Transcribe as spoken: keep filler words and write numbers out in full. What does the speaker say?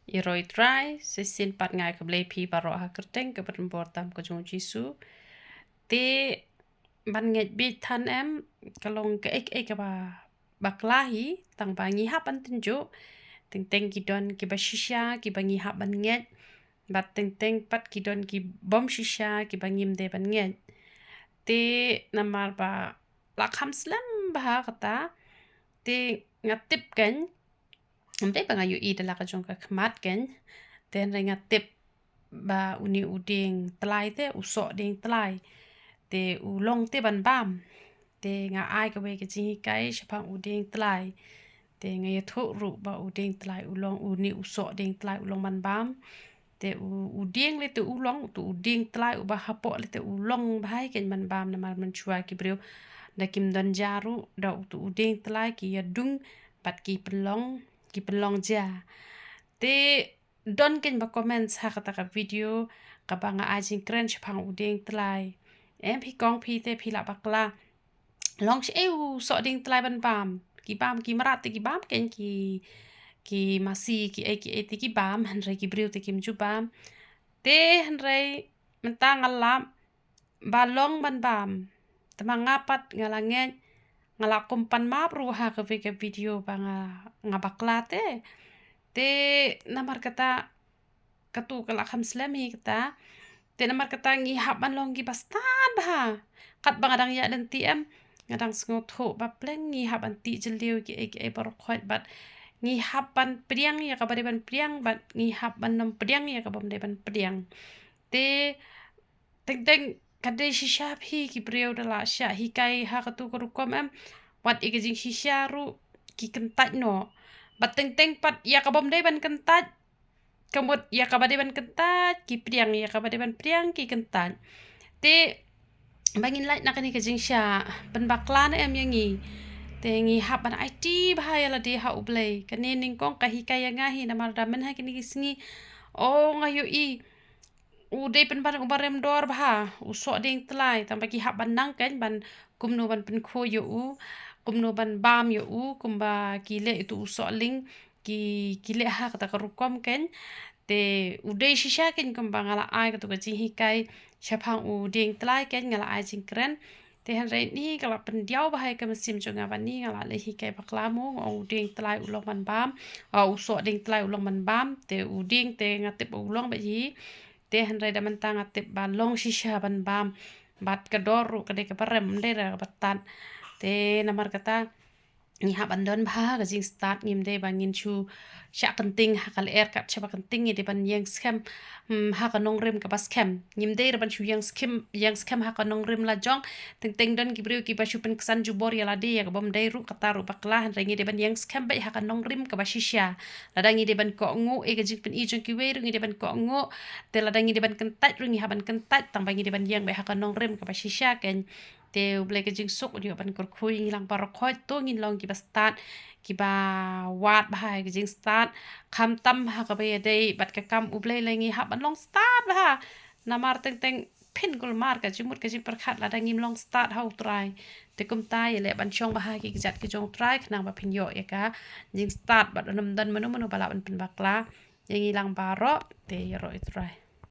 Ïaroh ïa u Trai, shisien pat nga ai khublei ïa phi baroh ha ka kyrteng kaba donbor tam ka jong u Jisu. Te ban ngeit beit than em, ka long kaei kaei kaba bakla hi, tang ba ngi hap ban tynjuh. Teng teng ki don kiba shisha kiba ngi hap ban ngeit, bad teng teng pat ki don ki bym shisha kiba ngim dei ban ngeit. Te namar ba la kham slem bha kata, te nga tip kan, ym dei ba nga ïohi da la ka jong ka khmat kan, te hynrei nga tip ba une u dieng tlai te, u soh dieng tlai te u long te ban bam. Te nga ai kawei ka jinghikai shaphang u dieng tlai. Te nga ïathuh ruh ba u dieng tlai u long, une u soh dieng tlai u long ban bam. Te u, u dieng lei te u long, te u dieng tlai uba hapoh lei te u long bha hi kan ban bam, namar mynshuwa ki briew da kim don ja ruh, da u, te u dieng tlai ki ïadung bad ki pynlong, ki pynlong ja. Te don kan ba comment ha kata ka video kaba nga ai jingkren shaphang u dieng tlai. Em phi kong phi te phi lah bakla. Long shaei u soh dieng tlai ban bam. Ki bam ki mrad te ki bam kan, ki, ki masi kiei kiei te ki bam, hynrei ki briew te kim ju bam. Te hynrei mynta nga lap ba long ban bam. Te ma nga pat nga la ngeit, nga la kum pan map ruh ha kawei ka video ba nga, nga bakla te. Te namar kata, katu ka la kham slem hi kata. Te namar kata ngi hap ban long kiba stad bha. Katba nga dang ïaid lynti em, nga dang sngewthuh ba pleng ngi hap ban tih jylliew kiei kiei baroh khoit, bad ngi hap ban pdiang ïa kaba dei ban pdiang, bad ngi hap ban nym pdiang ïa kaba ym dei ban pdiang. Te teng teng ka dei shisha phi ki briew da la shah hikai ha katu ka rukom em, wat ïa ka jingshisha ruh ki kyntait noh. Bad teng teng pat ïa kaba ym dei ban kyntait, ka mut ïa kaba dei ban kyntait ki pdiang, ïa kaba dei ban pdiang ki kyntait. Te ba ngin lait na kane ka jingshah, pynbakla ne em ïa ngi? Te ngi hap ban aiti bha ïa lade ha U Blei. Kane nyngkong ka hikai ïa nga hi, namar da myn ha kine ki sngi, o, nga ïohi u dei pynban uba rem dor bha u soh dieng tlai, tang ba ki hap ban nang kan ban kumno ban pynkhuid ïa u, kumno ban bam ïa u, kumba ki leh ïa utu u soh lieng, ki, ki leh ha kata ka rukom kan. Te u dei shisha kan kumba nga la ai katu ka jinghikai shaphang u dieng tlai kan, nga la ai jingkren. Te hynrei ni ka la pyndiaw bha ïa ka mynsiem jong nga ba ni nga la leh hikai bakla mo, u dieng tlai u long ban bam, o, u soh dieng tlai u long ban bam, te u dieng te nga tip u long beit hi. Te hynrei da mynta nga tip ba long shisha ban bam, bad ka dor ruh ka dei kaba rem, ym dei da kaba tad. Te namar kata ngi hap ban don bha ka jingstad, ngim dei ba ngin shu shah kynting ha ka lyer, kat shaba kynting ngi dei ban ïeng skhem, hmm, ha ka nongrim kaba skhem. Ngim dei ruh ban shu ïeng skhem, ïeng skhem ha ka nongrim la jong. Teng teng don ki briew kiba shu pynksan jubor ïa lade, ïa kaba ym dei ruh, kata ruh bakla, hynrei ngi dei ban ïeng skhem beit ha ka nongrim kaba shisha. Lada ngi dei ban kohnguh ïa ka jingpyni jong kiwei ruh ngi dei ban kohnguh. Te lada ngi dei ban kyntait ruh ngi hap ban kyntait, tang ba ngi dei ban ïeng beit ha ka nongrim kaba shisha kan. Te U Blei ka jingsuk u dei ban kyrkhu ïa ngi lang baroh khoit, to ngin long kiba stad, kiba wad bha ïa ka jingstad. Khamtam ha kaba ïadei bad ka kam U Blei lei ngi hap ban long stad bha. Namar teng teng phin kulmar ka jingmut ka jingpyrkhat lada ngim long stad ha U Trai. Te kumta ïaleh ban shong bha ki kjat ki jong U Trai khnang ba phin ïoh ïa ka jingstad bad un ym don mano mano ba lah ban pynbakla ïa ngi lang baroh. Te ïaroh ïa U Trai.